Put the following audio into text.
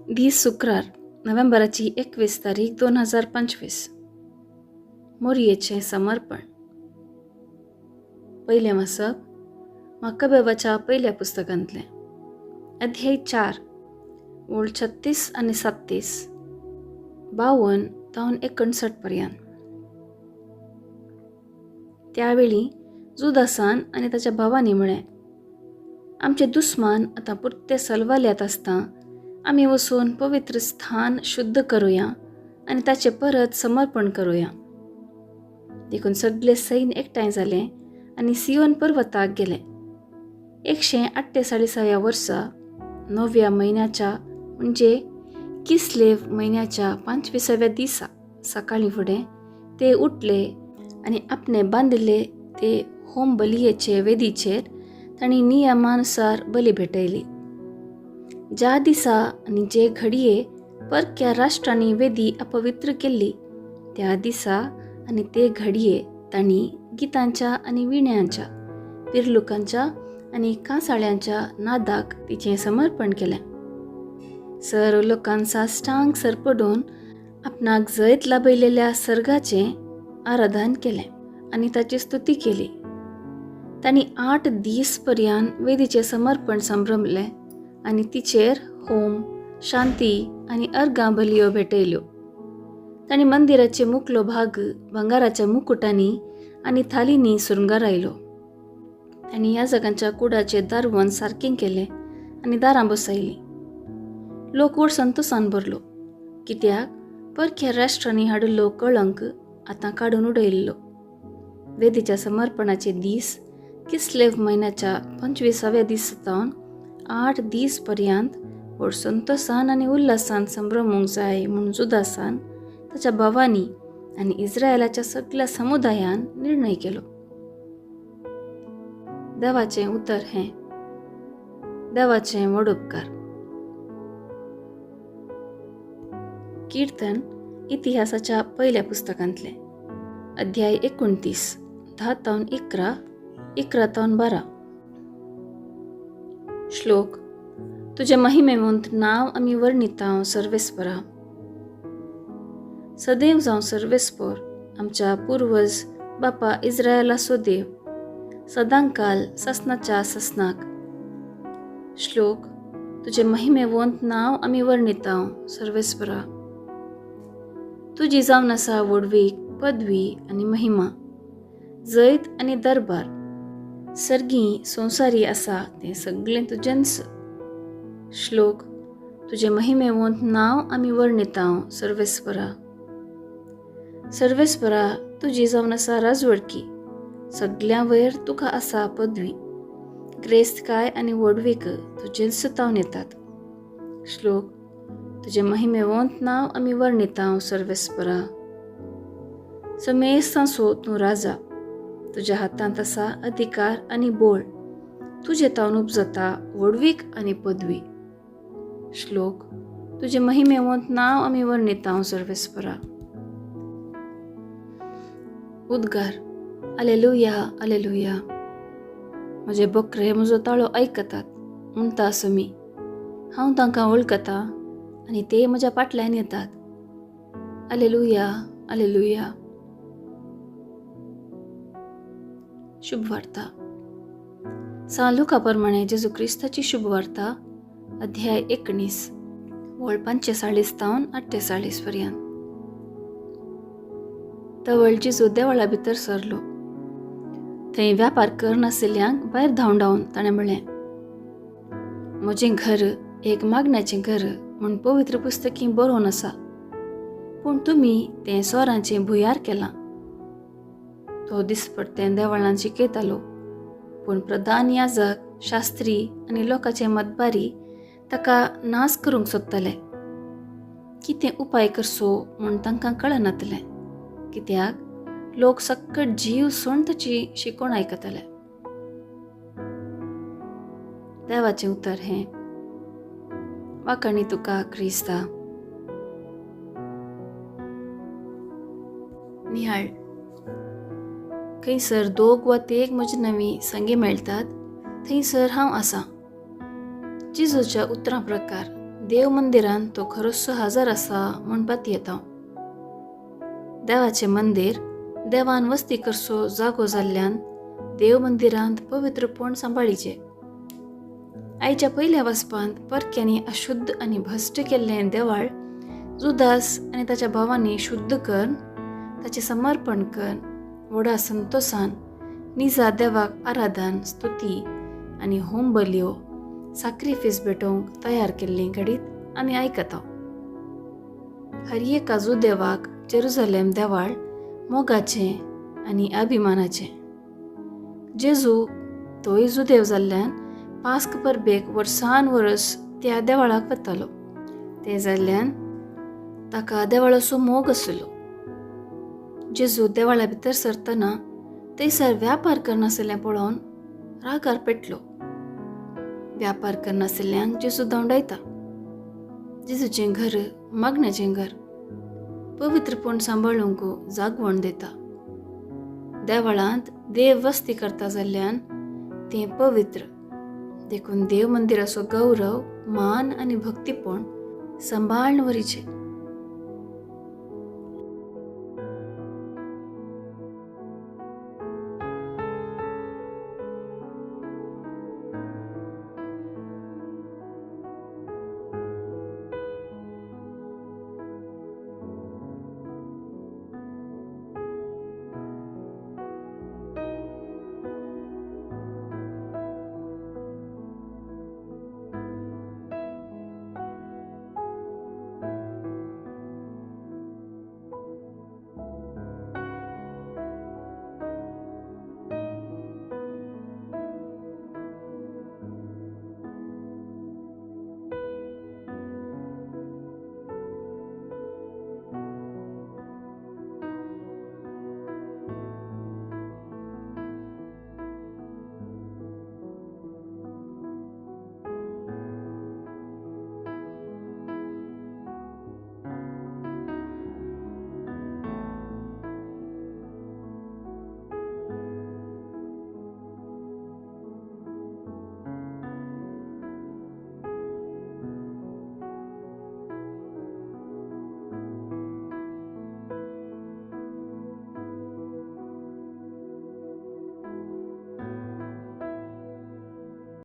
दीस शुक्रार, नोव्हेंबराची 21 तारीख 2025. मोरयेचें समर्पण. पयलें वाचप मक्कबेवाच्या पयल्या पुस्तकांतलें, अध्याय 4, ओळ 36 आनी 37, 52 तावन 59 पर्यंत. त्यावेळी जुदासान आनी ताच्या भावांनी म्हळें, आमचे दुस्मान आतां पुरते सलवाल्यात आसता आमी वचून पवित्र स्थान शुद्ध करुया आनी ताचें परत समर्पण करुया. देखून सगळे सैन्य एकठांय जाले आनी सियोन पर्वताक गेले. 148व्या वर्सा 9व्या म्हयन्याच्या म्हणजे किसलेव म्हयन्याच्या 25व्या दिसा सकाळीं फुडें ते उठले आनी आपणे बांदिल्ले ते होम बलियेचे वेदीचेर तांणी नियमानुसार बली भेटयली. ज्या दिसा आनी जे घडये परक्या राष्ट्रांनी वेदी अपवित्र केल्ली त्या दिसा आनी ते घडये तांणी गितांच्या आनी विण्यांच्या, पिरलुकांच्या आनी कांसाळ्यांच्या नादाक तिचें समर्पण केलें. सर्व लोकान साश्टांग सरपडून आपणाक जैत लाभयलेल्या सर्गाचें आराधन केलें आनी ताची स्तुती केली. तांणी 8 दीस पर्यंत वेदीचें समर्पण संभ्रमलें आनी तिचेर होम, शांती आनी अर्गां बलियो भेटयल्यो. तांणी मंदिराचे मुकलो भाग भांगाराच्या मुकुटांनी आनी थालींनी सुरंगारायलो. तांणी याजकांच्या कुडाचे दारवण सारकें केलें आनी दारां बसयलीं. लोक व्हड संतोसान भरलो, कित्याक परक्या राष्ट्रांनी हाडिल्लो कळंक आतां काडून उडयल्लो. वेदीच्या समर्पणाचे दीस किसलेव म्हयन्याच्या 25व्या दीस जावन 8 दीस पर्यंत व्हड संतोसान आनी उल्हासान संभ्रमूंक जाय म्हूण जुदासान, ताच्या भावांनी आनी इस्रायलाच्या सगळ्या समुदायान निर्णय केलो. देवाचें उतर हें. देवाचें व्हड उपकार. कीर्तन इतिहासाच्या पयल्या पुस्तकांतलें, अध्याय 29, 10 तावन 11, 11 तावन 12. श्लोक. तुजे महिमेवंत नांव आमी वर्णितांव सर्वेस्परा. सदैव जावं सर्वेस्पर आमच्या पूर्वज बापा इस्रायलाचो देव, सदांकाल ससनाच्या ससनाक. श्लोक. तुजे महिमेवंत नांव आमी वर्णितांव सर्वेस्परा. तुजी जावन आसा व्हडवीक, पदवी आनी महिमा, जैत आनी दरबार. सर्गी संवसारी आसा तें सगळें तुजेंच. श्लोक. तुजें महिमेवंत नांव आमी वर्णितांव सर्वेस्परा. सर्वेस्परा, तुजी जावन आसा राजवडकी, सगळ्यां वयर तुका आसा पदवी, ग्रेस्तकाय आनी व्हडवीक तुजेंच तावन येतात. श्लोक. तुजें महिमेवंत नांव आमी वर्णितांव सर्वेस्परा. समेस्तांचो तूं राजा, तुज्या हातांत आसा अधिकार आनी बोळ, तुजे तावन उपजता व्हडवीक आनी पदवी. श्लोक. तुजें महिमेवंत नांव आमी वर्णितांव सर्वेस्परा. उद्गार. आलेलुया, आलेलुया. म्हजे बकरे म्हजो ताळो आयकतात म्हणटा आसो मी. हांव तांकां वळखता आनी ते म्हज्या फाटल्यान येतात. आलेलुया, आलेलुया. शुभवार्ता. सां लुका प्रमाणे जेजू क्रिस्ताची शुभवार्ता, अध्याय 19, वळ 45 तावन 48 पर्यंत. तवळ जेजू देवळा भितर सरलो. थंय व्यापार करनाशिल्ल्यांक भायर धांवडावन ताणें म्हळें, म्हजें घर एक मागण्याचें घर म्हूण पवित्र पुस्तकी बरोवन आसा, पूण तुमी तें सोरांचें भुंयार केलां. तो दिसपडतें देवळान शिकयतालो, पूण प्रधान याजक, शास्त्री आनी लोकांचे मतबारी ताका नाश करूंक सोदताले. कितें उपाय करचो म्हूण तांकां कळनातलें, कित्याक लोक सक्कट जीव सोण ताची शिकोवण आयकताले. देवाचें उतर हें. वाखाणी तुका क्रिस्ता. निहाळ. खंयसर दोग वा तेग म्हजी नवी संगी मेळटात थंयसर हांव आसा. जेजूच्या उतरां प्रकार देव मंदिरांत तो खरोचसो हजर आसा म्हूण पातयेता. देवाचें मंदीर देवान वस्ती करचो जागो जाल्ल्यान देव मंदिरांत पवित्रपण सांबाळीचें. आयच्या पयल्या वाचपांत परक्यांनी अशुद्ध आनी भश्ट केल्लें देवाळ जुदास आनी ताच्या भावांनी शुद्ध करून ताचें समर्पण करून व्हडा संतोसान निजा देवाक आराधन, स्तुती आनी होम बलयो साक्रिफीस भेटोवंक तयार केल्लीं घडीत आमी आयकता. हर एका जुदेवाक जेरुजलेम देवाळ मोगाचें आनी अभिमानाचें. जेजू तोय जुदेव जाल्ल्यान पास्क परबेक वर्सान वर्स त्या देवाळाक वतालो. तें जाल्ल्यान ताका देवाळाचो मोग आसलो. जेजू देवाळा भितर सरतना थंयसर व्यापार करनासलें पळोवन रागार पेटलो. व्यापार करनासल्यांक जेजू धांवडायता. जेजूचें घर मागण्याचें घर पवित्रपण सांबाळूंक जागवण दिता. देवळांत देव वस्ती करता जाल्ल्यान तें पवित्र, देखून देव मंदिराचो गौरव, मान आनी भक्तीपण सांबाळून वरीचें.